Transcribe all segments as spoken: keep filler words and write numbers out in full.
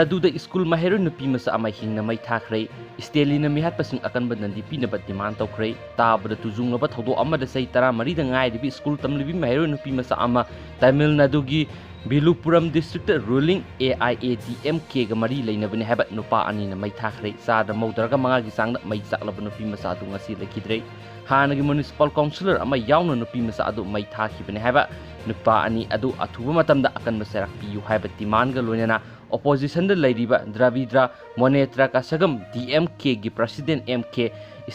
ꯑꯗꯨꯗ ꯁ꯭ꯀꯨꯜ ꯃꯍꯩꯔꯣꯏ ꯅꯨꯄꯤ ꯃꯆꯥ ꯑꯃ ꯍꯤꯡꯅ ꯃꯩ ꯊꯥꯈ꯭ꯔꯦ꯫ ꯁ꯭ꯇꯦꯂꯤꯟꯅ ꯃꯤꯍꯥꯠꯄꯁꯤꯡ ꯑꯀꯟꯕ ꯗꯟꯗꯤ ꯄꯤꯅꯕ ꯗꯤꯃꯥꯟ ꯇꯧꯈ꯭ꯔꯦ꯫ ꯇꯥꯕꯗ ꯇꯨꯖꯨꯡꯂꯕ ꯊꯧꯗꯣꯛ ꯑꯃꯗ ꯆꯍꯤ ꯇꯔꯥꯃꯔꯤꯗ ꯉꯥꯏꯔꯤꯕꯤ ꯁ꯭ꯀꯨꯜ ꯇꯝꯂꯤꯕꯤ ꯃꯍꯩꯔꯣꯏ ꯅꯨꯄꯤ ꯃꯆꯥ ꯑꯃ ꯇꯥꯃꯤꯜ ꯅꯥꯗꯨꯒꯤ Viluppuram district ruling A I A D M ꯀꯦꯒ ꯃꯔꯤ ꯂꯩꯅꯕꯅꯤ ꯍꯥꯏꯕ ꯅꯨꯄꯥ ꯑꯅꯤꯅ ꯃꯩ ꯊꯥꯈ꯭ꯔꯦ꯫ ꯆꯥꯗ ꯃꯧꯗ꯭ꯔꯥꯒ ꯃꯉꯥꯒꯤ ꯆꯥꯡꯗ ꯃꯩ ꯆꯥꯛꯂꯕ ꯅꯨꯄꯤ ꯃꯆꯥ ꯑꯗꯨ ꯉꯁꯤ ꯂꯩꯈꯤꯗ꯭ꯔꯦ꯫ ꯍꯥꯟꯅꯒꯤ ꯃ꯭ꯌꯨꯅꯤꯁꯤꯄꯥꯜ ꯀꯥꯎꯟꯁꯤꯂꯔ ꯑꯃ ꯌꯥꯎꯅ ꯅꯨꯄꯤ ꯃꯆꯥ ꯑꯗꯨ ꯃꯩ ꯊꯥꯈꯤꯕꯅꯤ ꯍꯥꯏꯕ ꯅꯨꯄꯥ ꯑꯅꯤ ꯑꯗꯨ ꯑꯊꯨꯕ ꯃꯇꯝꯗ ꯑꯀꯟꯕ ꯆꯩꯔꯥꯛ ꯄꯤꯌꯨ ꯍꯥꯏꯕ ꯗꯤꯃꯥꯟꯒ ꯂꯣꯏꯅꯅ ꯑꯣꯄꯣꯖꯤꯁꯟꯗ ꯂꯩꯔꯤꯕ ꯗ꯭ꯔꯥꯕꯤꯗ꯭ꯔꯥ ꯃꯣꯅꯦꯇ꯭ꯔꯥ ꯀꯁꯒꯝ ꯗꯤ ꯑꯦꯝ ꯀꯦꯒꯤ ꯄ꯭ꯔꯁꯤꯗꯦꯟ ꯑꯦꯝ ꯀꯦ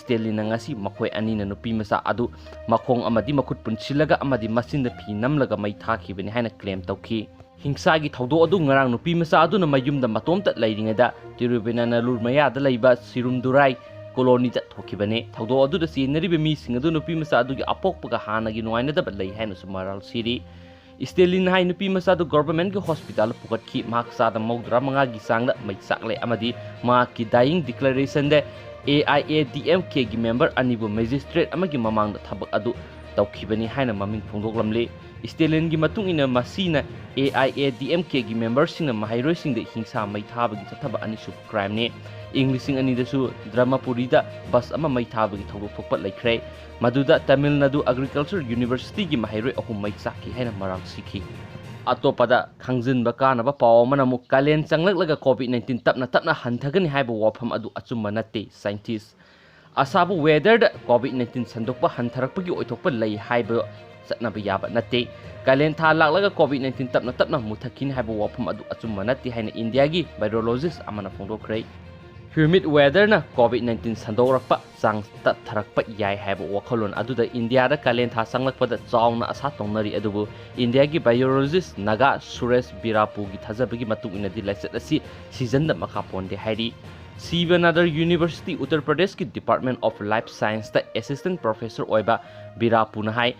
ꯁ꯭ꯇꯦꯂꯤꯟꯅ ꯉꯁꯤ ꯃꯈꯣꯏ ꯑꯅꯤꯅ ꯅꯨꯄꯤ ꯃꯆꯥ ꯑꯗꯨ ꯃꯈꯣꯡ ꯑꯃꯗꯤ ꯃꯈꯨꯠ ꯄꯨꯟꯁꯤꯜꯂꯒ ꯑꯃꯗꯤ ꯃꯆꯤꯟꯗ ꯐꯤ ꯅꯝꯂꯒ ꯃꯩ ꯊꯥꯈꯤꯕꯅꯤ ꯍꯥꯏꯅ ꯀ꯭ꯂꯦꯝ ꯇꯧꯈꯤ꯫ ꯍꯤꯡꯁꯥꯒꯤ ꯊꯧꯗꯣꯛ ꯑꯗꯨ ꯉꯔꯥꯡ ꯅꯨꯄꯤ ꯃꯆꯥ ꯑꯗꯨꯅ ꯃꯌꯨꯝꯗ ꯃꯇꯣꯝꯇ ꯂꯩꯔꯤꯉꯩꯗ ꯇꯤꯔꯨꯕꯤꯅꯥꯅꯂꯨꯔ ꯃꯌꯥꯗ ꯂꯩꯕ ꯁꯤꯔꯨꯝꯗꯨꯔꯥꯏ ꯀꯣꯂꯣꯅꯤꯗ ꯊꯣꯛꯈꯤꯕꯅꯤ꯫ ꯊꯧꯗꯣꯛ ꯑꯗꯨꯗ ꯆꯦꯟꯅꯔꯤꯕ ꯃꯤꯁꯤꯡ ꯑꯗꯨ ꯅꯨꯄꯤ ꯃꯆꯥ ꯑꯗꯨꯒꯤ ꯑꯄꯣꯛꯄꯒ ꯍꯥꯟꯅꯒꯤ ꯅꯨꯡꯉꯥꯏꯅꯗꯕ ꯂꯩ ꯍꯥꯏꯅꯁꯨ ꯃꯔꯥꯜ ꯁꯤꯔꯤ꯫ ꯁ꯭ꯇꯦꯂꯤꯟ ꯍꯥꯏ ꯅꯨꯄꯤ ꯃꯆꯥꯗꯨ ꯒꯣꯚꯔꯟꯃꯦꯟꯠꯀꯤ ꯍꯣꯁꯄꯤꯇꯥꯜꯗ ꯄꯨꯈꯠꯈꯤ꯫ ꯃꯍꯥꯛ ꯆꯥꯗ ꯃꯧꯗ꯭ꯔꯥ ꯃꯉꯥꯒꯤ ꯆꯥꯡꯗ ꯃꯩ ꯆꯥꯛꯂꯦ ꯑꯃꯗꯤ ꯃꯍꯥꯛꯀꯤ ꯗꯥꯏꯌꯤꯡ ꯗꯤꯀ꯭ꯂꯥꯔꯦꯁꯟꯗ A I A D M ꯀꯦꯒꯤ ꯃꯦꯝꯕꯔ ꯑꯅꯤꯕꯨ ꯃꯦꯖꯤꯁꯇ꯭ꯔꯦꯠ ꯑꯃꯒꯤ ꯃꯃꯥꯡꯗ ꯊꯕꯛ ꯑꯗꯨ ꯇꯧꯈꯤꯕꯅꯤ ꯍꯥꯏꯅ ꯃꯃꯤꯡ ꯐꯣꯡꯗꯣꯛꯂꯝꯂꯤ꯫ ꯁ꯭ꯇꯦꯂꯤꯟꯒꯤ ꯃꯇꯨꯡ ꯏꯟꯅ ꯃꯁꯤꯅ ꯑꯦ ꯑꯥꯏ ꯑꯦ ꯗꯤ ꯑꯦꯝ ꯀꯦꯒꯤ ꯃꯦꯝꯕꯔꯁꯤꯡꯅ ꯃꯍꯩꯔꯣꯏꯁꯤꯡꯗ ꯍꯤꯡꯁꯥ ꯃꯩ ꯊꯥꯕꯒꯤ ꯆꯠꯊꯕ ꯑꯅꯤꯁꯨꯕ ꯀ꯭ꯔꯥꯏꯝꯅꯤ꯫ ꯏꯪ ꯂꯤꯁꯤꯡ ꯑꯅꯤꯗꯁꯨ ꯗ꯭ꯔꯃꯄꯨꯔꯤꯗ ꯕꯁ ꯑꯃ ꯃꯩ ꯊꯥꯕꯒꯤ ꯊꯧꯗꯣꯛ ꯊꯣꯛꯄ ꯂꯩꯈ꯭ꯔꯦ꯫ ꯃꯗꯨꯗ ꯇꯥꯃꯤꯜ ꯅꯥꯗꯨ ꯑꯦꯒ꯭ꯔꯤꯀꯜꯆꯔ ꯌꯨꯅꯤꯚꯔꯁꯤꯇꯤꯒꯤ ꯃꯍꯩꯔꯣꯏ ꯑꯍꯨꯝ ꯃꯩ ꯆꯥꯛꯈꯤ ꯍꯥꯏꯅ ꯃꯔꯥꯜ ꯁꯤꯈꯤ꯫ ꯑꯇꯣꯞꯄꯗ ꯈꯪꯖꯤꯟꯕ ꯀꯥꯅꯕ ꯄꯥꯎ ꯑꯃꯅ ꯑꯃꯨꯛ ꯀꯥꯂꯦꯟ ꯆꯪꯂꯛꯂꯒ ꯀꯣꯚꯤꯗ ꯅꯥꯏꯟꯇꯤꯟ ꯇꯞꯅ ꯇꯞꯅ ꯍꯟꯊꯒꯅꯤ ꯍꯥꯏꯕ ꯋꯥꯐꯝ ꯑꯗꯨ ꯑꯆꯨꯝꯕ ꯅꯠꯇꯦ꯫ ꯁꯥꯏꯟꯇꯤꯁ ꯑꯁꯥꯕ ꯋꯦꯗꯔꯗ ꯀꯣꯚꯤꯗ ꯅꯥꯏꯟꯇꯤꯟ ꯁꯟꯗꯣꯛꯄ ꯍꯟꯊꯔꯛꯄꯒꯤ ꯑꯣꯏꯊꯣꯛꯄ ꯂꯩ ꯍꯥꯏꯕ ꯆꯠꯅꯕ ꯌꯥꯕ ꯅꯠꯇꯦ꯫ ꯀꯥꯂꯦꯟ ꯊꯥ ꯂꯥꯛꯂꯒ ꯀꯣꯚꯤꯗ ꯅꯥꯏꯟꯇꯤꯟ ꯇꯞꯅ ꯇꯞꯅ ꯃꯨꯊꯛꯈꯤꯅꯤ ꯍꯥꯏꯕ ꯋꯥꯐꯝ ꯑꯗꯨ ꯑꯆꯨꯝꯕ ꯅꯠꯇꯦ ꯍꯥꯏꯅ ꯏꯟꯗꯤꯌꯥꯒꯤ ꯚꯥꯏꯔꯣꯂꯣꯖꯤꯁ ꯑꯃꯅ ꯐꯣꯡꯗꯣꯛꯈ꯭ꯔꯦ꯫ ꯍ꯭ꯌꯨꯃꯤꯗ ꯋꯦꯗꯔꯅ ꯀꯣꯚꯤꯗ ꯅꯥꯏꯟꯇꯤꯟ ꯁꯟꯗꯣꯛꯂꯛꯄ ꯆꯥꯡ ꯇꯠꯊꯔꯛꯄ ꯌꯥꯏ ꯍꯥꯏꯕ ꯋꯥꯈꯜꯂꯣꯟ ꯑꯗꯨꯗ ꯏꯟꯗꯤꯌꯥꯗ ꯀꯥꯂꯦꯟ ꯊꯥ ꯆꯪꯂꯛꯄꯗ ꯆꯥꯎꯅ ꯑꯁꯥ ꯇꯧꯅꯔꯤ꯫ ꯑꯗꯨꯕꯨ ꯏꯟꯗꯤꯌꯥꯒꯤ ꯚꯥꯏꯔꯣꯂꯣꯖꯤꯁ ꯅꯥꯒꯥ ꯁꯨꯔꯦꯁ ꯕꯤꯔꯥꯄꯨꯒꯤ ꯊꯥꯖꯕꯒꯤ ꯃꯇꯨꯡ ꯏꯟꯅꯗꯤ ꯂꯥꯏꯆꯠ ꯑꯁꯤ ꯁꯤꯖꯟꯗ ꯃꯈꯥ ꯄꯣꯟꯗꯦ ꯍꯥꯏꯔꯤ꯫ ꯁꯤꯕ ꯅꯥꯗꯔ ꯌꯨꯅꯤꯚꯔꯁꯤꯇꯤ ꯎꯠꯇꯔ ꯄ꯭ꯔꯗꯦꯁꯀꯤ ꯗꯤꯄꯥꯔꯠꯃꯦꯟ ꯑꯣꯐ ꯂꯥꯏꯐ ꯁꯥꯏꯟꯁꯇ ꯑꯦꯁꯤꯁꯇꯦꯟꯠ ꯄ꯭ꯔꯣꯐꯦꯁꯔ ꯑꯣꯏꯕ ꯕꯤꯔꯥꯄꯨꯅ ꯍꯥꯏ,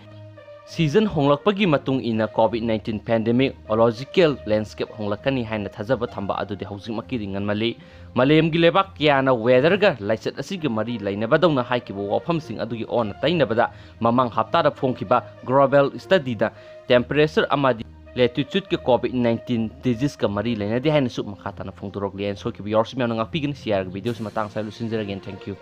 ꯁꯤꯖꯟ ꯍꯣꯡꯂꯛꯄꯒꯤ ꯃꯇꯨꯡ ꯏꯟꯅ COVID nineteen pandemic ecological landscape ꯍꯣꯡꯂꯛꯀꯅꯤ ꯍꯥꯏꯅ ꯊꯥꯖꯕ ꯊꯝꯕ ꯑꯗꯨꯗꯤ ꯍꯧꯖꯤꯛꯃꯛꯀꯤꯗꯤ ꯉꯟꯃꯜꯂꯤ꯫ ꯃꯥꯂꯦꯝꯒꯤ ꯂꯩꯕꯥꯛ ꯀꯌꯥꯅ ꯋꯦꯗꯔꯒ ꯂꯥꯏꯆꯠ ꯑꯁꯤꯒ ꯃꯔꯤ ꯂꯩꯅꯕꯗꯧꯅ ꯍꯥꯏꯈꯤꯕ ꯋꯥꯐꯝꯁꯤꯡ ꯑꯗꯨꯒꯤ ꯑꯣꯟꯅ ꯇꯩꯅꯕꯗ ꯃꯃꯥꯡ ꯍꯞꯇꯥꯗ ꯐꯣꯡꯈꯤꯕ ꯒ꯭ꯂꯣꯕꯦꯜ ꯁ꯭ꯇꯗꯤꯗ ꯇꯦꯝꯄꯔꯦꯆꯔ ꯑꯃꯗꯤ ꯂꯦꯇꯤꯆꯨꯠꯀ ꯀꯣꯚꯤꯗ ꯅꯥꯏꯟꯇꯤꯟ ꯗꯤꯖꯤꯁꯀ ꯃꯔꯤ ꯂꯩꯅꯗꯦ ꯍꯥꯏꯅꯁꯨ ꯃꯈꯥ ꯇꯥꯅ ꯐꯣꯡꯗꯣꯔꯛꯂꯤ꯫ ꯑꯩꯅ ꯁꯣꯏꯈꯤꯕ ꯌꯥꯎꯔꯁꯨ ꯃꯌꯥꯝꯅ ꯉꯥꯛꯄꯤꯒꯅꯤ꯫ ꯁꯤ ꯑꯥꯔꯒꯤ ꯚꯤꯗꯤꯑꯣꯁꯤ ꯃꯇꯥꯡ ꯑꯁꯤꯗ ꯂꯣꯏꯁꯤꯟꯖꯔꯒꯦꯅ꯫ Thank you꯫